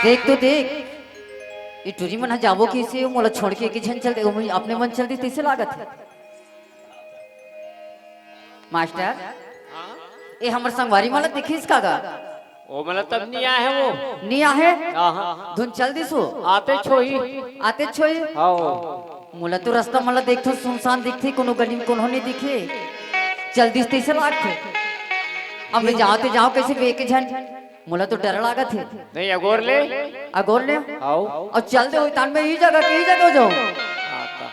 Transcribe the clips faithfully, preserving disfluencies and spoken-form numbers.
देख तो देख, ये टूरी मन ह जाबो कइसे, मोला छोड़ के एक झन चल दे, ओमन अपने मन चल दे, तइसे लागत हे। मास्टर, ए हमर संगवारी मन ला देखिस का गा? ओ मन ला तब नइ आहे वो। नइ आहे? आहा। धुन चल दिस वो? आते छोही। आते छोही? हाओ। मोला तो रस्ता मन ला देखथों सुनसान दिखथे, कोनो गली में कोनो नइ दिखे। चल दिस तइसे लागथे। अब मैं जाओ ते जाओ कइसे बे के झन? मोला तो डर लागत हे। नहीं, अगोर ले। अगोर ले? हाओ। अउ चल दे होई, तान मैं ई जगह के ई जगह हो जाऊं। आता।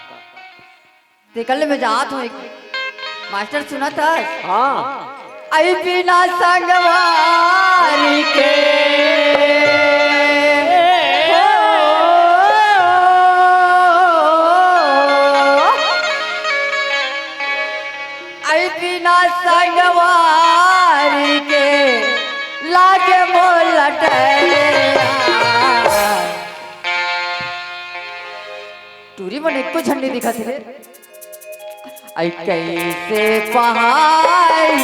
ते कर ले, मैं जात हूँ एक। मास्टर सुनत हस? हाँ। अई बिना संगवारी के। अई बिना संगवारी के लागे मोला डर। टूरी मन एको झन नइ दिखत हे। अई कइसे पहाई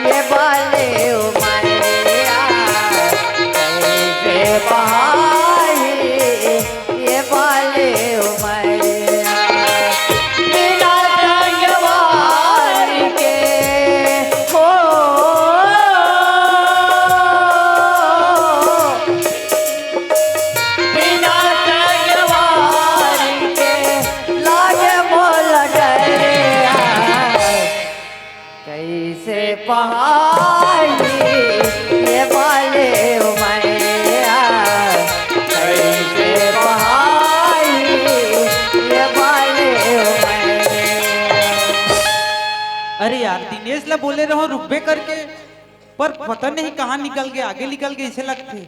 ये बाले उमरिया, कइसे पहाई ये बाले उमरिया, बिना संगवारी के हो। बिना संगवारी के लागे मोला डरिया, कइसे पहाई ये बाले उमरिया, कइसे पहाई ये बाले उमरिया। अरे यार, दिनेश ला बोले रहो रुकबे करके, पर पता नहीं कहाँ निकल गए, आगे निकल गए, अइसे लगथे।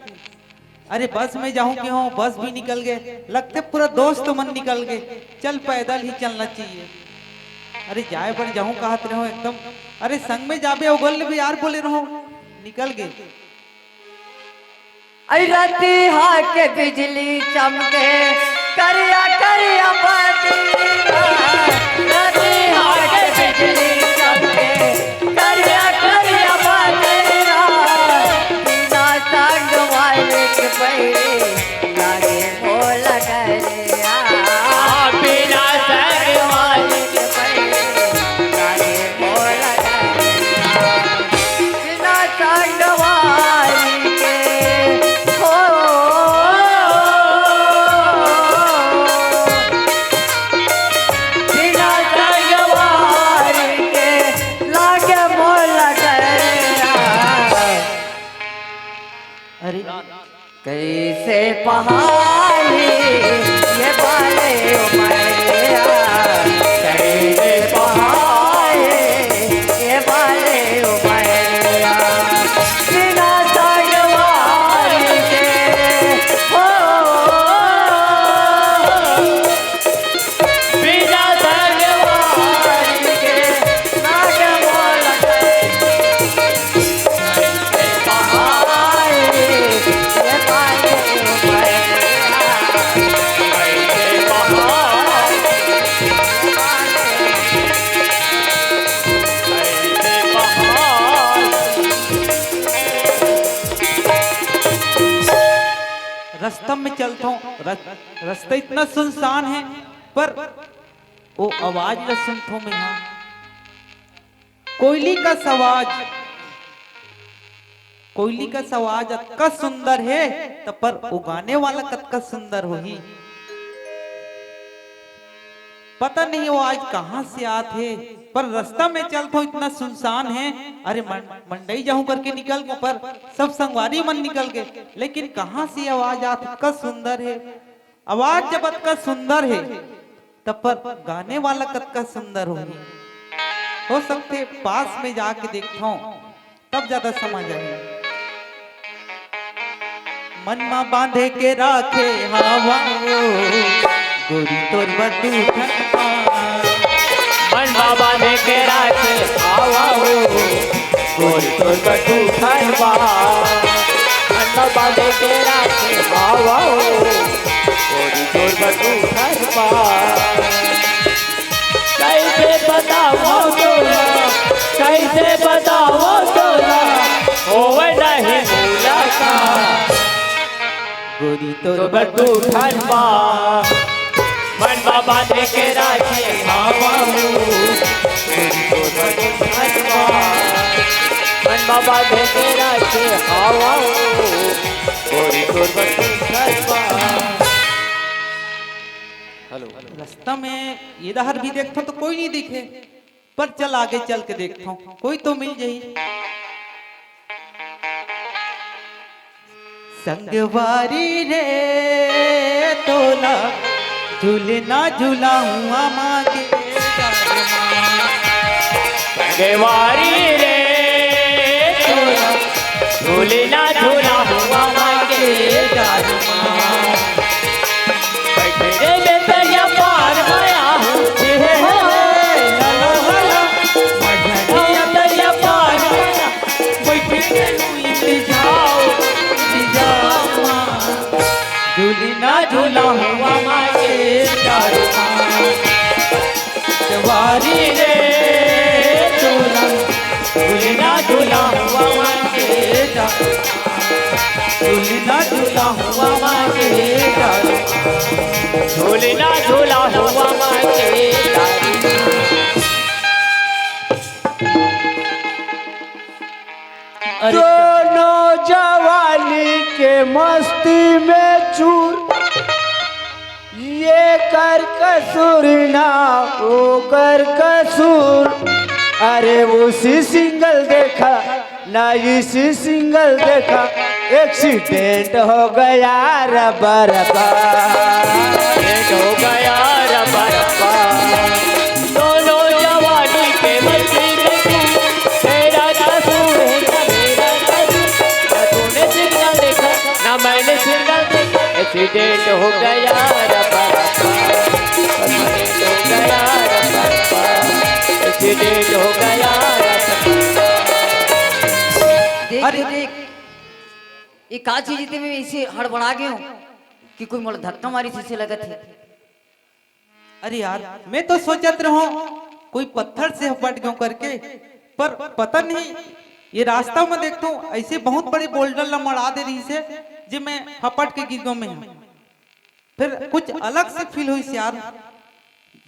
अरे बस में जाहूं के हों, बस भी निकल गए, लगथे पूरा दोस्त मन निकल गए। चल, पैदल ही चलना चाहिए। अरे जाए बर जाहूं कहत रहे हों एकदम, अरे संग में जाबे, ओगल भी यार बोले रहो, निकल गए। अई रतिहा के बिजली चमके, करिया करिया बदरिया, रतिहा के बिजली चमके, करिया करिया बदरिया, बिना संगवारी के बइरे लागे मोला डरिया। बिना संगवारी के बइरे लागे मोला डरिया। बिना संगवारी के हो। बिना संगवारी के लागे मोला डरिया। अरे कइसे पहाई ये बाले उमरिया, कइसे पहाई ये बाले उमरिया, बिना संगवारी के हो। बिना संगवारी के लागे मोला डरिया। रस्ता में चलथों, रस-, रस्ता इतना सुनसान हे, पर ओ आवाज ला सुनथों मैं हा। कोयली कस आवाज, कोयली कस आवाज अतका सुंदर हे, त पर ओ गाने वाला कतका सुंदर होही। पता नहीं ओ आवाज कहाँ से आत हे, पर रस्ता में चलथों इतना सुनसान हे। अरे मन-, मंडई जाहूं करके निकल गो, पर सब संगवारी मन निकल गए, लेकिन कहाँ से आवाज आत हे, अतका सुंदर हे। आवाज जब अतका सुंदर हे, तब पर गाने वाला कतका सुंदर होही। हो सकथे पास में जाके देखथों, तब ज्यादा समझ आही। मन मा बांधे के राखे हावा ओ, गोरी तोर बर दू ठन बांस। मन मा बांधे के राखे हावा ओ, गोरी तोर बर दू ठन बांस। मन मा बांधे के राखे हावा ओ, गोरी तोर बर दू ठन बांस। कइसे बतावंव तोला, कइसे बतावंव तोला, होवय नहीं मुलाकात। गोरी तोर बर दू ठन बात, मन मा बांधे के राखे हवं। गोरी तोर बर दू ठन बात, मन मा बांधे के राखे हवं। गोरी तोर बर दू ठन बात। हेलो। रास्ता में ये डहर भी देखथंव तो कोई नहीं दिखे, पर चल आगे चल के देखथंव, कोई तो मिल जाही। संगवारी रे तोला झुलना झुलाहूं आमा के डार मा। संगवारी रे तोला झुलना झुलाहूं आमा के डार मा। बैठे रे बेतरिया पार मा आहूं, हे, हे, हे, ला, ला, ला, ला। बैठे रे बेतरिया पार मा, बैठे रे लुई जाओ, जाओ मा। झुलना झुलाहूं आमा के डार मा। संगवारी रे तोला झुलना झुलाहूं आमा के डार मा। झुलना झुलाहूं आमा के डार मा। झुलना झुलाहूं आमा के डार मा। अरे दोनों जवानी के मस्ती में चूर, ये कर कसूर ना वो कर कसूर। अरे उसी सिंगल देखा ना इसी सिंगल देखा, एक्सीडेंट हो गया रबर बा। एक्सीडेंट हो गया रबर बा। दोनों जवानी के मस्ती में तू, तेरा कसूर है ना मेरा कसूर। ना तूने सिंगल देखा, ना मैंने सिंगल देखा। एक्सीडेंट हो गया रबर बा। एक्सीडेंट हो गया रबर बा। एक्सीडेंट हो गया रबर बा। देख अरे तो देख, ये का चीज, इतने में इसे हड़बड़ा गए हो कि कोई मोला धक्का मारी से लगत है। अरे यार, मैं तो सोचत रहूं कोई पत्थर से हपट गयो करके, पर पता नहीं, ये रास्ता में देखता हूँ ऐसे बहुत बड़े बोल्डर ला मड़ा दे रही से, जे मैं हपट के गिर गयो मैं। फिर कुछ अलग से फील हुई यार,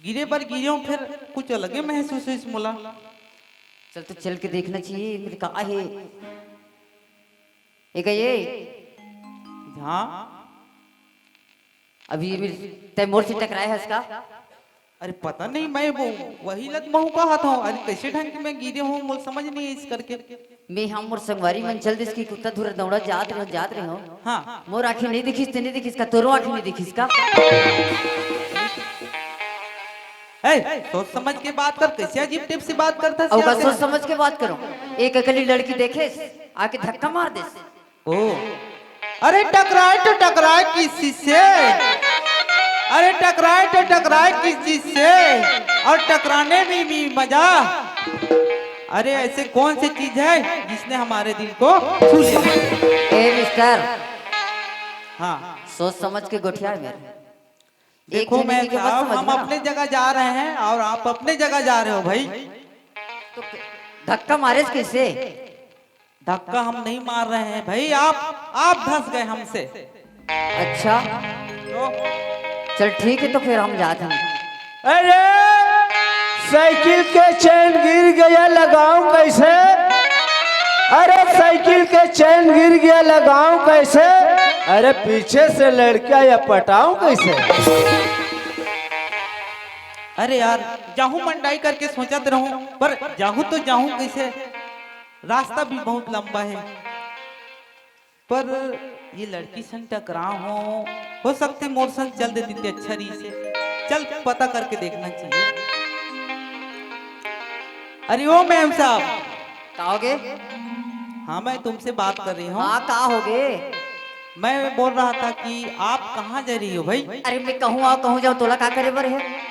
गिरे बर गिरे हूँ, फिर कुछ अलगे महसूस हुई मोला। चल तो चल के देखना चाहिए, मेरे का आहे। ये का ये? हाँ। अभी ये मेरे, तय मोर से टकराए हस का? अरे पता नहीं, मैं वो, वही लत महू का हाथ हूँ। अरे कैसे ढंग के मैं गिरे हूँ, मोर समझ नहीं है इस करके। मैं हम मोर संगवारी मन चल दिस की कुत्ता धुरा दौड़ा जात रहे, जात रहे हो। हाँ। मोर आँखें नहीं दिखिस, ते नहीं दिखिस का, तोरो आँखें नहीं दिखिस का? ए, सोच समझ के बात कर, कैसे अजीब टाइप से बात करता है अउ का यार? सोच समझ के बात करो, एक अकेली लड़की देखे, आके धक्का मार दे। ओ, अरे टकराए तो टकराए किस चीज से? अरे टकराए तो टकराए किस चीज से? और टकराने में भी मजा। अरे ऐसे कौन सी चीज है जिसने हमारे दिल को छू लिया? ए मिस्टर, हाँ। सोच समझ के गोठिया है मेरे। देखो मैं साहब, हम अपने जगह जा रहे हैं और आप अपने जगह जा रहे हो भाई। तो धक्का मारे कैसे? धक्का हम नहीं मार रहे हैं भाई, आप आप धस गए हमसे। अच्छा, तो चल ठीक है, तो फिर हम जाते हैं। अरे साइकिल के चैन गिर गया, लगाऊं कैसे? अरे साइकिल के चैन गिर गया, लगाऊं कैसे? अरे पीछे से लड़कियां या पटाऊं कैसे? अरे यार, जाहूं मंडाई करके सोचत रहूं, पर जाहूं तो जाहूं कैसे? रास्ता भी बहुत लंबा है। पर ये लड़की संग टकराव हो, हो सकथे मोर संग चल देती ते अच्छा रही से। चल पता करके देखना चाहिए। अरे ओ मैम साहब। का होगे? हाँ, मैं तुमसे बात कर रही हूँ। हाँ, का होगे? मैं बोल रहा था कि आप कहाँ जा रही हो भाई? अरे मैं कहूँ आओ, कहूँ जाओ, तोला का करे बर है?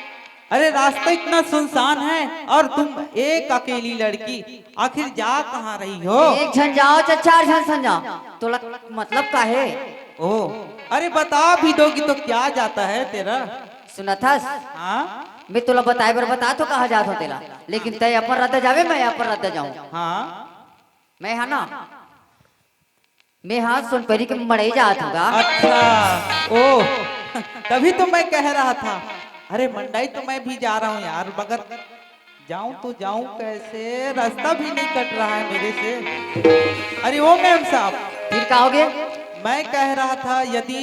अरे रास्ता इतना सुनसान है और तुम एक अकेली लड़की, आखिर जा कहाँ रही हो? एक झन जाओ चाहे चार झन सन जाओ, तोला मतलब का है? ओ, अरे बता भी दोगी तो क्या जाता है तेरा? सुनत हस? हाँ? मैं तोला बताए बर बता तो कहाँ जात हो तेला, लेकिन तय अपन रद्दा जावे, मैं अपन रद्दा जाऊँ। हाँ। मैं हा ना, मैं हाँ सोनपरी के मड़ई जात हूँ गा। अच्छा, ओ, तभी तो मैं कह रहा था, अरे मंडई तो मैं भी जा रहा हूँ यार, मगर जाऊं तो जाऊं कैसे, रास्ता भी नहीं कट रहा है मेरे से। अरे ओ मेम साहब, फिर कहोगे? मैं कह रहा था, यदि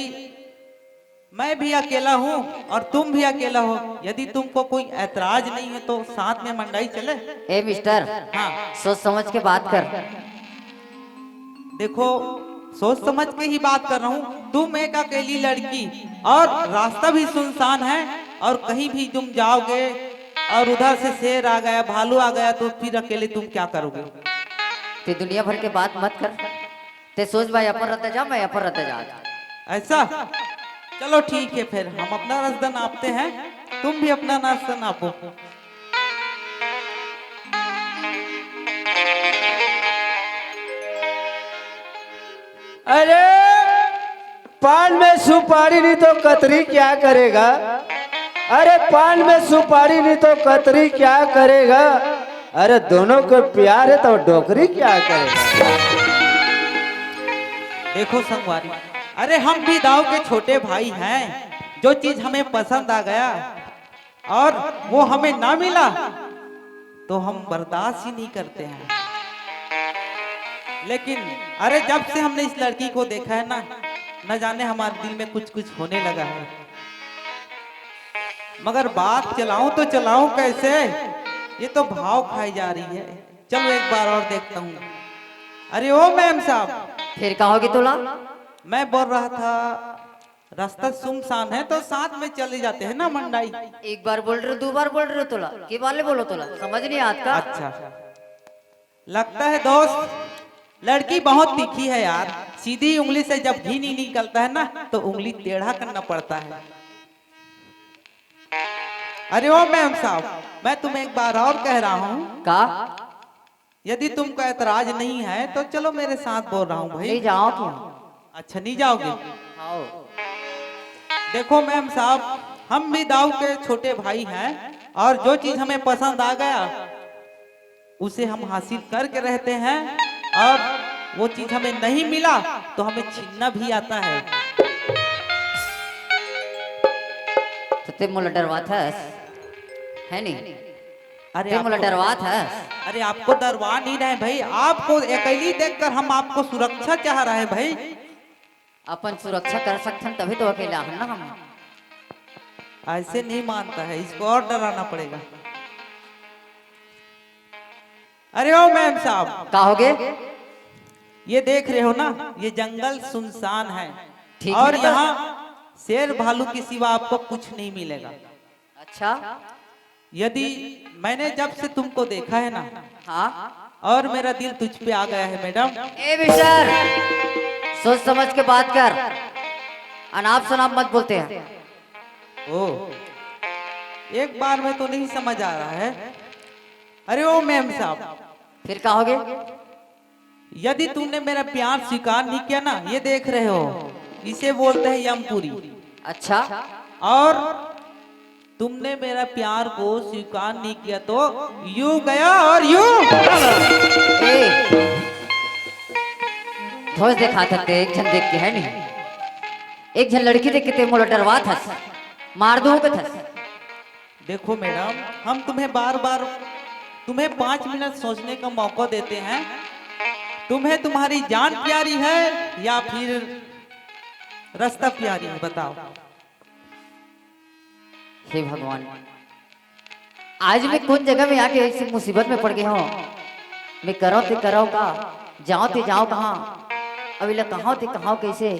मैं भी अकेला हूँ और तुम भी अकेला हो, यदि तुमको कोई ऐतराज नहीं है तो साथ में मंडई चले। ए मिस्टर, हाँ। सोच समझ के बात कर। देखो, सोच समझ के ही बात कर रहा हूँ। तुम एक अकेली लड़की और रास्ता भी सुनसान है, और कहीं भी तुम जाओगे और उधर से शेर आ गया, भालू आ गया, तो फिर अकेले तुम क्या करोगे? ते दुनिया भर के बात मत कर। ते सोच भाई अपन रद्दा जा, मैं अपन रद्दा जा। ऐसा? चलो ठीक है, फिर हम अपना रास्ता नापते हैं, तुम भी अपना रास्ता नापो। अरे, पान में सुपारी नहीं तो कतरी क्या करेगा? अरे, पान में सुपारी नहीं तो कतरी क्या करेगा? अरे, दोनों को प्यार है तो डोकरी क्या करेगा? देखो संगवारी, अरे हम भी दाऊ के छोटे भाई हैं, जो चीज हमें पसंद आ गया और वो हमें ना मिला तो हम बर्दाश्त ही नहीं करते हैं। लेकिन अरे जब से हमने इस लड़की को देखा है ना, न जाने हमारे दिल में कुछ कुछ होने लगा है। मगर बात चलाऊं तो चलाऊं कैसे? ये तो भाव खाई जा रही है। चलो एक बार और देखता हूँ। अरे ओ मेम साहब, फिर कहोगे तोला? मैं बोल रहा था रास्ता सुनसान है तो साथ में चले जाते हैं ना मंडई। एक बार बोल रहे हो, दो बार बोल रहे हो तोला? के बाले बोलो तोला? समझ नहीं आता। अच्छा, लगता है दोस्त, लड़की बहुत तीखी है यार। सीधी उंगली से जब घी नहीं निकलता है ना, तो उंगली टेढ़ा करना पड़ता है। अरे ओ मेम साहब, मैं तुम्हें एक बार और कह रहा हूँ, का? यदि तुमको ऐतराज नहीं है तो चलो मेरे साथ बोल रहा हूँ भाई। नहीं जाओ क्यों? अच्छा, नहीं जाओगे? आओ। देखो मेम साहब, हम भी दाऊ के छोटे भाई हैं और जो चीज हमें पसंद आ गया उसे हम हासिल करके रहते हैं, और वो चीज हमें नहीं मिला तो हमें छीनना भी आता है। तो ते मोला डरवात हस, है नहीं? अरे ते मोला आपको, डरवात हस। अरे आपको डरवा नहीं रहे भाई, आपको अकेली देखकर हम आपको सुरक्षा चाह रहे हैं भाई। अपन सुरक्षा कर सकथन तभी तो अकेला हन ना हम। ऐसे नहीं मानता है, इसको और डराना पड़ेगा। अरे ओ मेम साहब, कहोगे? ये देख रहे हो ना, ये जंगल सुनसान है ठीक और है। यहाँ शेर भालू के सिवा आपको कुछ नहीं मिलेगा। अच्छा, यदि मैंने जब से तुमको देखा है ना, हाँ। और मेरा दिल तुझ पे आ गया है मैडम। ए मिस्टर, सोच समझ के बात कर, अनाप शनाप मत बोलते हैं। ओ, एक बार में तो नहीं समझ आ रहा है। अरे ओ मेम साहब, फिर कहोगे? यदि तुमने मेरा प्यार स्वीकार नहीं किया ना, ये देख रहे हो, इसे बोलते हैं यमपुरी। अच्छा, और तुमने मेरा प्यार को स्वीकार नहीं किया तो यू गया और यू। ए, धोस देखा था ते एक झन देख के, है नहीं? एक झन लड़की देख के ते मोला डरवात हस, मार दूं के थस। देखो मैडम, हम तुम्हें बार बार, तुम्हें पाँच मिनट सोचने का मौका देते हैं। तुम्हें तुम्हारी जान प्यारी है या फिर रास्ता प्यारी है, बताओ। हे भगवान, आज मैं कौन जगह में आके ऐसी मुसीबत में पड़ गया हूँ। मैं करो ते करो का, जाओ ते जाओ कहाँ, अब इला कहाँ ते कहाँ कैसे?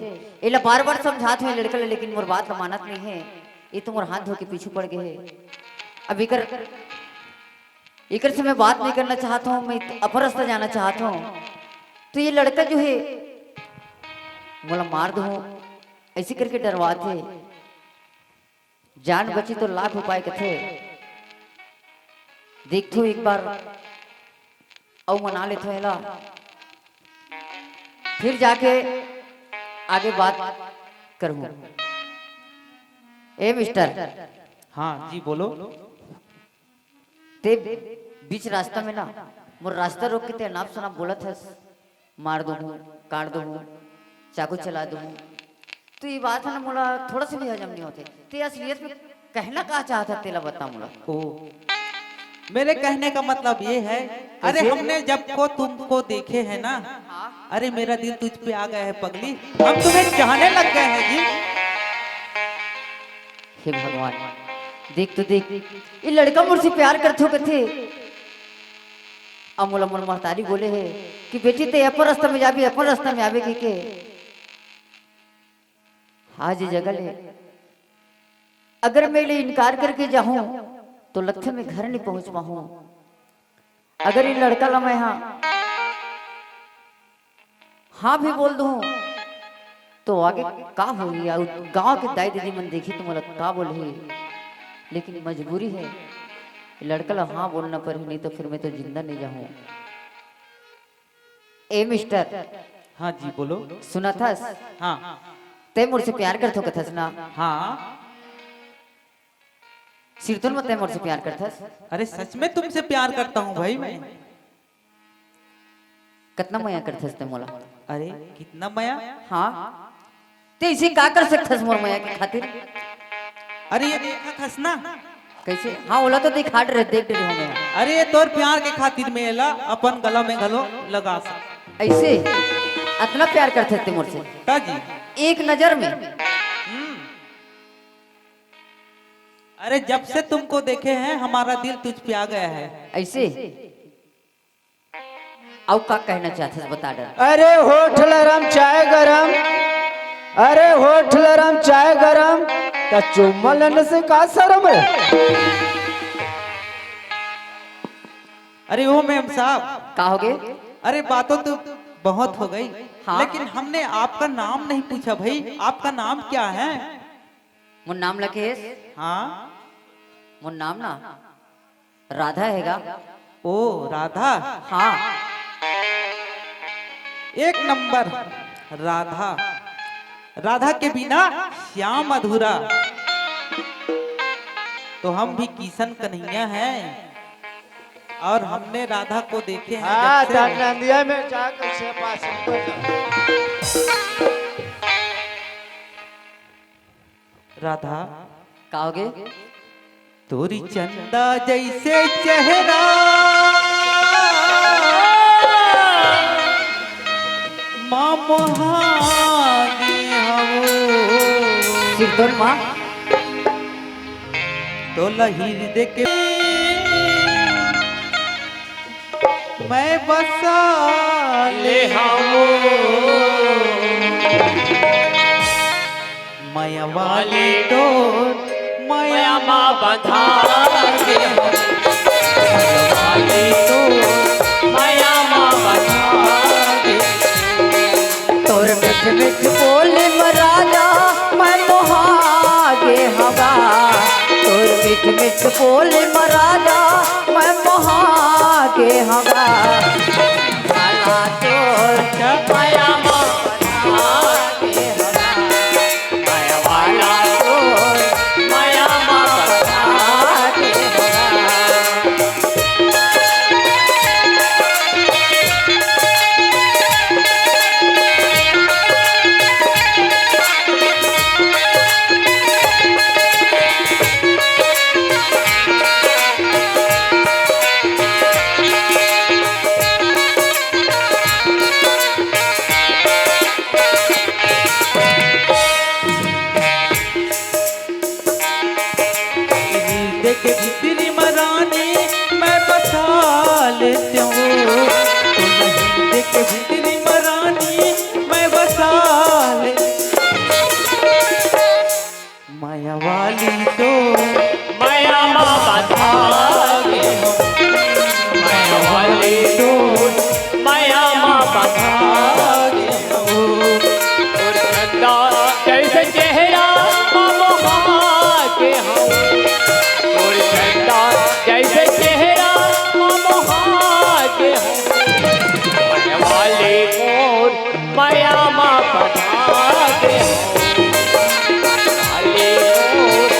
इला बार बार समझात हूँ लड़का ले, लेकिन मोर बात ला मानत नहीं है। ये तो मोर हाथ धो के पीछू पड़ गए है। अब इकर इकर से मैं बात नहीं करना चाहता हूँ, मैं अपन रास्ता जाना चाहता हूँ। तो ये लड़का जो है मोला मार दो, ऐसे करके डरवात है। जान बची तो लाख उपाय कथे। देखथो एक बार अउ मना लेथो एला, फिर जाके आगे बात करूँ। ए मिस्टर, हाँ जी, बोलो। ते बीच रास्ता में ना मोर रास्ता रोक के ते अनाप शनाप बोलत हस, मार दूँ, काट दूँ। चाकू चला दूं। तो ये बात है ना, मोला थोड़ा सा भी हजम नहीं होते। ते असलियत में कहना का चाहता, तेला बता मोला। ओ, मेरे कहने का मतलब ये है, अरे कैसे? हमने जब को तुमको देखे है ना, हाँ। अरे मेरा दिल तुझ पे आ गया है पगली, हम तुम्हें चाहने लग गए हैं जी। हे भगवान, देख तो देख, ये लड़का मोर से प्यार करथो कथे। अउ मोला मोर महतारी बोले हे कि बेटी ते अपन रास्ता में जाबे, अपन रास्ता में आबे कहिके। आज ये जगह ले अगर मैं ले इनकार करके जाहूं तो लगथे मैं घर नहीं पहुंच पाहूं। अगर ये लड़का ला मैं हाँ, हाँ भी बोल दूं तो आगे का होही? अउ गांव के दाई दीदी मन देखी तो मोला का बोलही? लेकिन मजबूरी है, ये लड़का ला हाँ बोलना पड़ही, नहीं तो फिर मैं तो जिंदा नहीं जाहूं। ए मिस्टर, हाँ जी, बोलो। सुनथस? हाँ। ते मोर से प्यार करथो कथस ना? हाँ। सिरतोन म ते मोर से प्यार करथस? अरे सच में तुमसे प्यार करता हूँ भाई मैं। कतना मया करथस ते मोला? अरे कितना मया? हाँ। ते इसे का कर सकथस मोर मया के खातिर? अरे ये देखा थस ना? कैसे? हाँ, ओला तो दिखा डरे, देख डरे हो मैं। अरे ये तोर प्यार के खातिर मैं एला अपन गला में घलो लगा सक। ऐसे? अतना प्यार करथस ते मोर से? ता जी। एक नजर में? हम्म। अरे जब से तुमको देखे हैं हमारा दिल तुझ पे आ गया है। ऐसे? अउ का कहना चाहथस बता डर। अरे होठ लरम चाय गरम, अरे होठ लरम चाय गरम, त चुम्मा लेने से का शर्म है? अरे ओ मेम साहब। का होगे? अरे बातों तो बहुत हो गई, हाँ। लेकिन हमने आपका नाम नहीं पूछा भाई, आपका नाम क्या है? मोर नाम लकेश। हाँ। मोर नाम ना राधा हे गा। ओ राधा। हाँ। एक नंबर राधा। राधा के बिना श्याम अधूरा। तो हम भी किशन कन्हैया हैं और हमने राधा को देखे हैं हाँ, जब से। नंदिया में जा कैसे पास राधा। का होगे? तोरी चंदा जैसे चेहरा मा मोहागे हवो। सिरतोन मा। तो लहिर दे के मैं बसा ले हवो। मया वाली तोर मया मा बंधा गे हवो। मया वाली तोर मया मा बंधा गे। तोर मीठ मीठ बोली म राजा मैं मोहा गे हवा। तोर मीठ मीठ बोली म राजा मैं मोहा गे हवा। वाला तोर मया मा बंधा गे हवा। मया वाला तोर मया मा बंधा गे हवा। हृदय के भीतरी म रानी मैं बसा लेते हूँ। हृदय के भीतरी म रानी मैं बसा ले। मया वाली तो मया मा बंधा गे हवो। मया वाली तो मया मा बंधा गे हवो। तोर चंदा जैसे चेहरा मा मोहा गे हवो। तोर चंदा जैसे चेहरा मा मोहा गे हवो। मया वाली मोर मया मा बंधा गे हवो। मया वाली मोर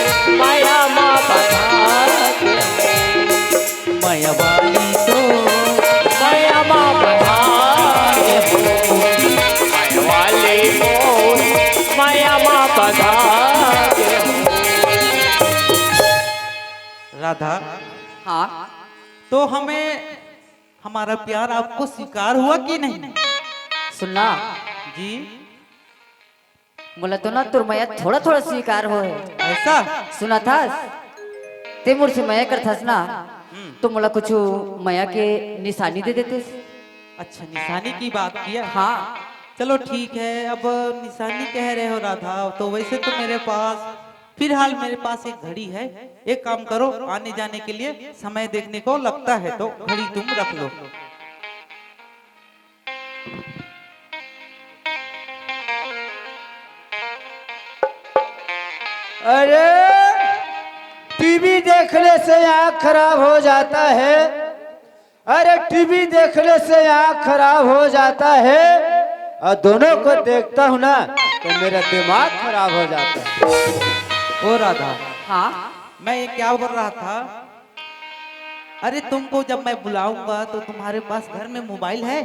मया मा बंधा गे हवो। मया वाली तो मया मा बंधा गे हवो। मया वाली राधा, हाँ। तो हमें, हमारा प्यार आपको स्वीकार हुआ कि नहीं? सुनना। जी। मोला तो ना तोर मया थोड़ा थोड़ा स्वीकार हो है। ऐसा? सुनथस? ते मोर से मया करथस ना, हम्म। तो मोला कुछ मया के निशानी दे देते। अच्छा, निशानी की बात किया। हाँ। चलो ठीक है, अब निशानी कह रहे हो राधा, तो वैसे तो मेरे पास, फिलहाल मेरे पास एक घड़ी है। एक काम करो, आने जाने के लिए समय देखने को लगता है, तो घड़ी तुम रख लो। अरे, टीवी देखने से आँख खराब हो जाता है। अरे, टीवी देखने से आँख खराब हो जाता है, और दोनों को देखता हूँ ना, तो मेरा दिमाग खराब हो जाता है। ओ राधा, हाँ। मैं ये क्या बोल रहा था, अरे, तुमको जब मैं बुलाऊंगा तो तुम्हारे पास घर में मोबाइल है?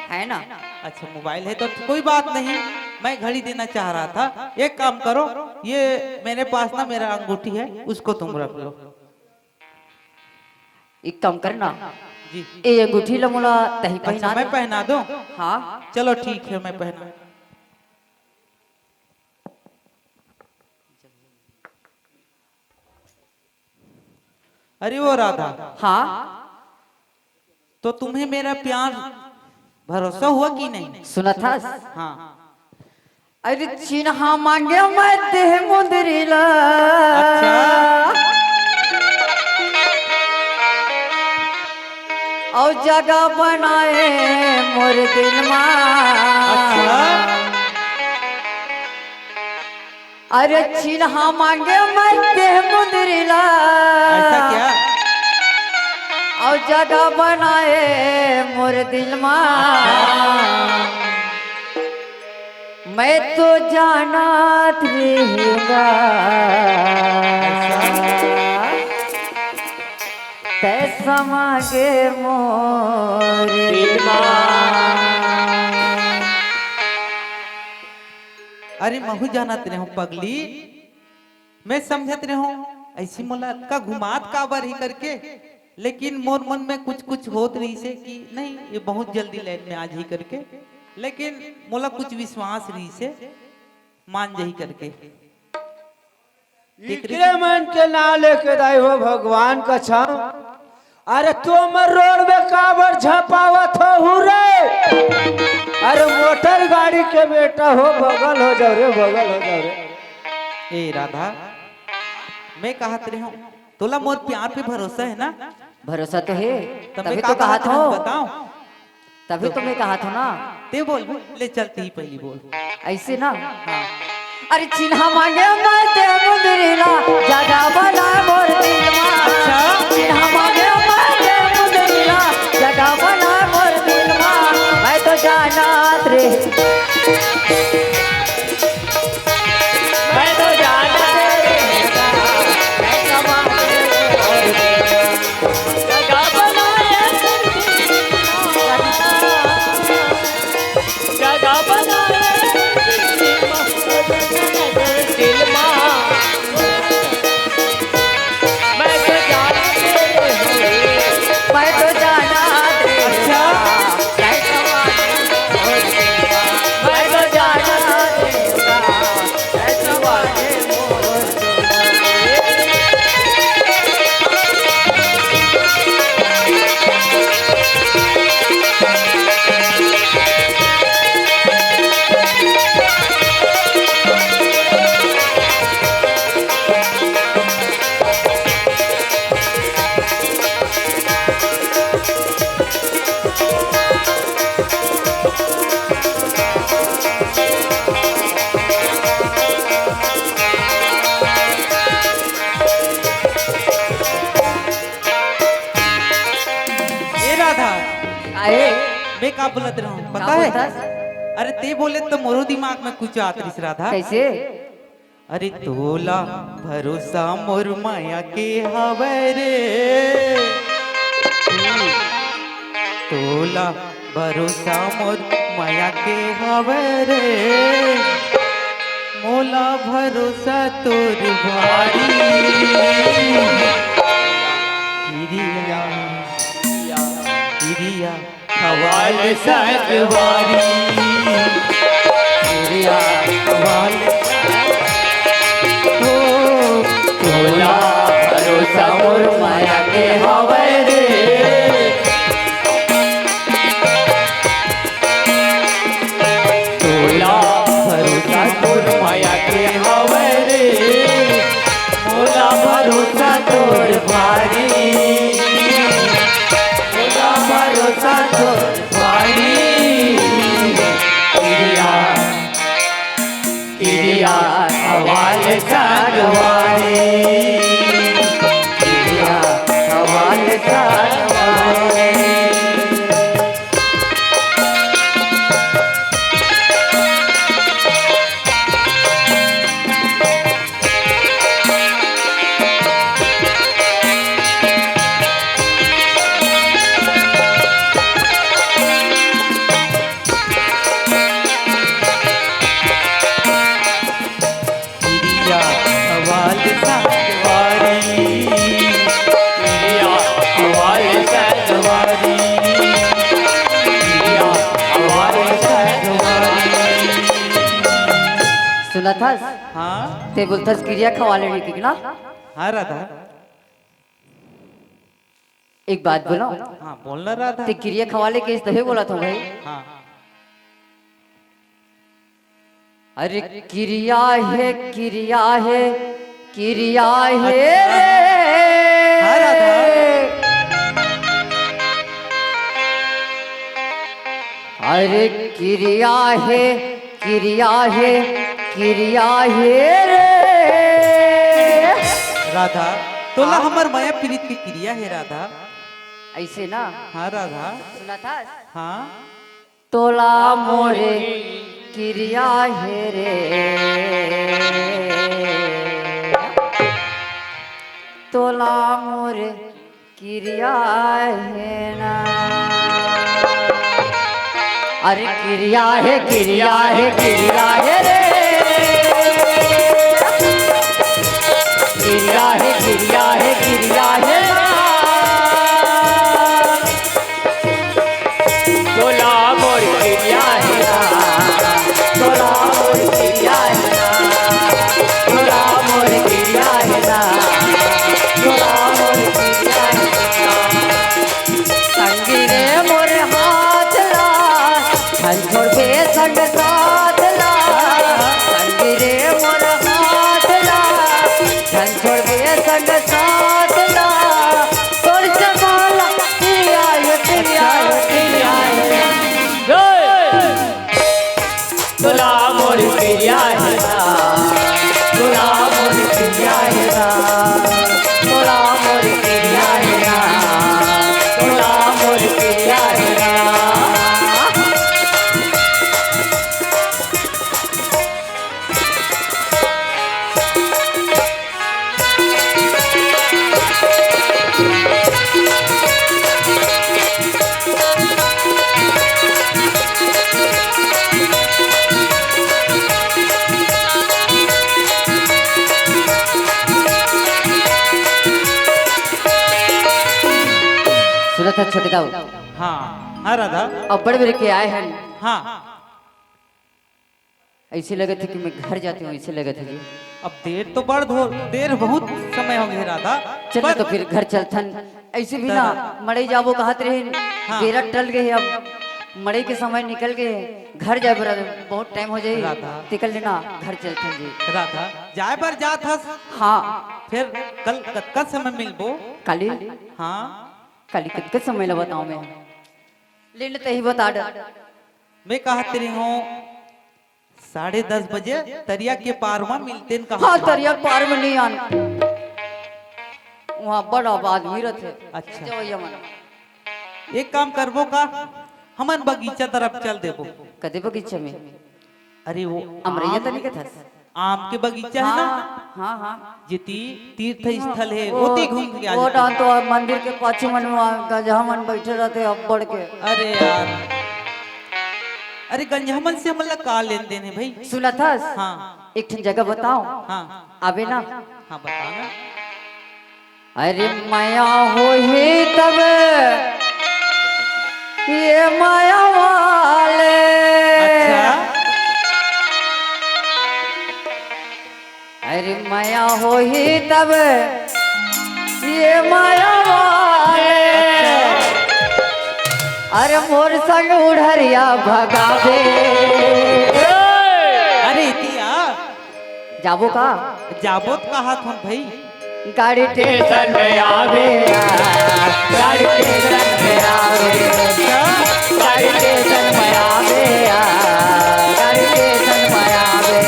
है ना। अच्छा, मोबाइल है तो कोई बात नहीं, मैं घड़ी देना चाह रहा था। एक काम करो, ये मेरे पास ना मेरा अंगूठी है, उसको तुम रख लो। एक काम करना, जी। ए अंगूठी ला मोला तही अच्छा, पहना मैं दे। पहना दूं? हाँ। चलो ठीक है, मैं पहना। अरे वो राधा, हाँ। तो तुम्हें मेरा प्यार भरोसा हुआ कि नहीं? सुनथस? हाँ। अरे चिन्हा मांगे मैं देह मुंदरी ला। अच्छा। और जगह बनाए मोर दिल मा। अच्छा। अरे चिन्हा मांगे मैं देह मुंदरी ला। ऐसा क्या? और जगह बनाए मोर दिल मा। मैं तो जानत रहूंगा। ऐसा? तै समा गे मोर दिल मा। अरे महू जानत रहूं पगली, मैं समझत रहूं ऐसी मोला का घुमात काबर ही करके, लेकिन मोर मन में कुछ कुछ होत रहिसे कि नहीं, ये बहुत जल्दी लाइन में आ जाही करके, लेकिन मोला कुछ विश्वास रहिसे मान जाही करके। इकरे मन के नाव लेके दाई हो भगवान कसम। अरे तुम रोड में काबर झपावत हो हु रे? अरे मोटर गाड़ी के बेटा हो, बगल हो जाओ रे, बगल हो जाओ रे। ए राधा, मैं कहत रहे हूँ, तोला मोर प्यार पे भरोसा है ना? भरोसा तो है, तब तभी मैं तो का कहत कहत हूँ, हूँ। बताओ। तभी तो मैं कहत हूँ ना। ते बोल, ले चलते ही पहली बोल। ऐसे ना? हाँ। अरे चिन्हा मांगे मैं ते मुंदरी ला, जगह बना मोर दिल मा। अच्छा। चिन्हा मांगे मैं ते मुंदरी ला, जगह बना मोर दिल मा। मैं तो जानत रे। मैं तो जानत रे। मैं तो जानत रे। ए राधा, काहे? मैं का बोलत रहूं, पता है? अरे ते बोले तो मोरो दिमाग में कुछ आत रहिस राधा। कैसे? अरे तोला भरोसा मोर माया के हवय रे, तोला भरोसा मोर माया के हवय रे। मोला भरोसा तोर भारी। किरिया, किरिया, खवाल संगवारी। किरिया, खवाल। हो, तोला भरोसा मोर मया के हवय रे। तोला भरोसा तोर मया के हवय रे, मोला भरोसा तोर भारी, मोला भरोसा तोर भारी। किरिया, किरिया खवाल संगवारी, किरिया खवाल संगवारी। किरिया खवाल संगवारी, किरिया खवाल संगवारी, किरिया खवाल संगवारी। सुनत हस? हाँ। ते बोलथस किरिया खवाले रे कि ना? हाँ राधा। एक बात बोलो। हाँ, बोलना राधा। ते किरिया खवाले के तभे बोलत हो भाई। हाँ। अरे किरिया हे, किरिया हे, किरिया हे अच्छा। रे। हाँ, राधा। अरे किरिया हे, किरिया हे, किरिया हे रे। राधा, तोला हाँ? हमर मया पीरित के किरिया हे राधा। ऐसे ना? हाँ राधा। सुनत हस? हाँ। तोला मोरे किरिया हे रे, तोला मोरे किरिया हे ना। अरे किरिया हे, किरिया हे, किरिया हे रे। किरिया हे, किरिया हे, किरिया हे ना। तोला मोर किरिया हे ना, तोला मोर किरिया हे ना, तोला मोर किरिया हे ना, तोला मोर किरिया हे ना। संगी रे मोर हाथ ला, झन छोड़बे संग साथ ला। संगी रे मोर हाथ ला, झन छोड़बे संग साथ ला। तोर जमाला पिरिया हे, पिरिया हे, पिरिया हे। जय। तोला मोर पिरिया हे ना, तोला मोर पिरिया हे ना, तोला मोर पिरिया हे ना, तोला मोर पिरिया हे ना। सुनत हस छोटे दाऊ? हाँ, हाँ राधा। अब्बड़ बेर के आए हन। हाँ। ऐसे लगत हे कि मैं घर जाती हूँ, ऐसे लगत हे जी। अब देर तो बड़ हो, देर बहुत समय हो गए राधा। चल पर तो फिर घर चलथन। ऐसे भी ना, दादा। मड़ई जाबो कहत रहे, हाँ। बेरा टल गए हे, अब मड़ई के समय निकल गए हे, घर जाए बर बहुत टाइम हो जाए। राधा। निकल लेना, घर चलथन जी। राधा, जाए बर जात हस? हाँ। फिर कल कतका समय मिलबो? काली? हाँ। काली कतका समय ला बताऊँ मैं? ले न तही बता डर। मैं कहत रही हूँ, साढ़े दस बजे तरिया के पार म मिलतेन कहा। हाँ, तरिया के पार म नहीं आन। वहाँ बड़ा आदमी रहते। अच्छा। जवैया मन। एक काम करबो का, हमन बगीचा तरफ चल देबो। कदे बगीचा में? अरे वो अमरैया आम, तनी के थस। आम के बगीचा है ना? हाँ, हाँ, हाँ। जेती तीर्थ स्थल है, वो, ओती घूम के आ वो जाते। डांतो मंदिर के पाछू मन में गजहा मन बैठे रहते अब्बड़ के। अरे यार। अरे, गंजहा मन से हमन ला का लेन देन हे भाई? सुनत हस? हाँ। एक ठन जगह बताओ। हाँ। आबे ना। हाँ, बता ना। अरे मया होही तब ये मया वाले। अच्छा। अरे मया होही तब ये मया वाले। अरे मोर संग उढ़रिया भगावे। अरे इतिया। जाबो का? जाबो त कहा थन भाई। गाड़ी स्टेशन में आवे, गाड़ी स्टेशन में आवे, गाड़ी स्टेशन में आवे, गाड़ी स्टेशन में आवे।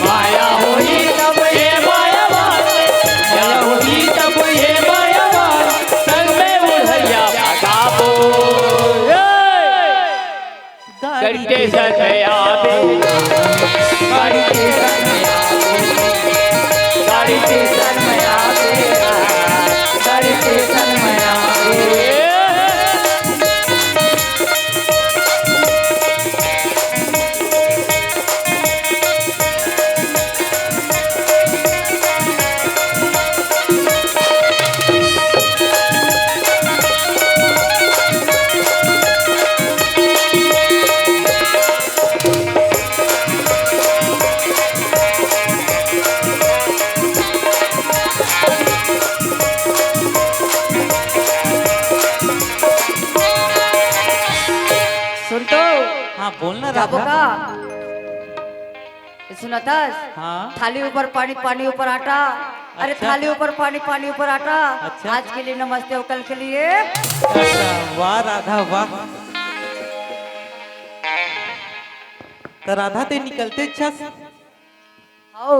माया होई तब ये मायावान, माया होई तब ये मायावान, संग में उढ़रिया भगाबो। गाड़ी स्टेशन में आवे, गाड़ी स्टेशन में आवे, गाड़ी स्टेशन में आवे, गाड़ी स्टेशन में आवे। सुन तो। हाँ, बोल ना जाबो राधा। का? सुनतस? हाँ। थाली ऊपर पानी, पानी ऊपर आटा। अरे अच्छा। थाली ऊपर पानी, पानी ऊपर आटा। अच्छा। आज के लिए नमस्ते और कल के लिए। अच्छा, वाह राधा वाह। त राधा ते निकलते छस। हौ।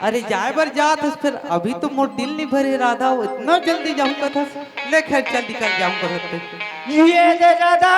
अरे जाए बर जात हस, फेर अभी तो मोर दिल नइ भरे राधा, इतना जल्दी जाहूं कथस। ले खैर चल निकल जाहूं कथस ते। ये दे दादा।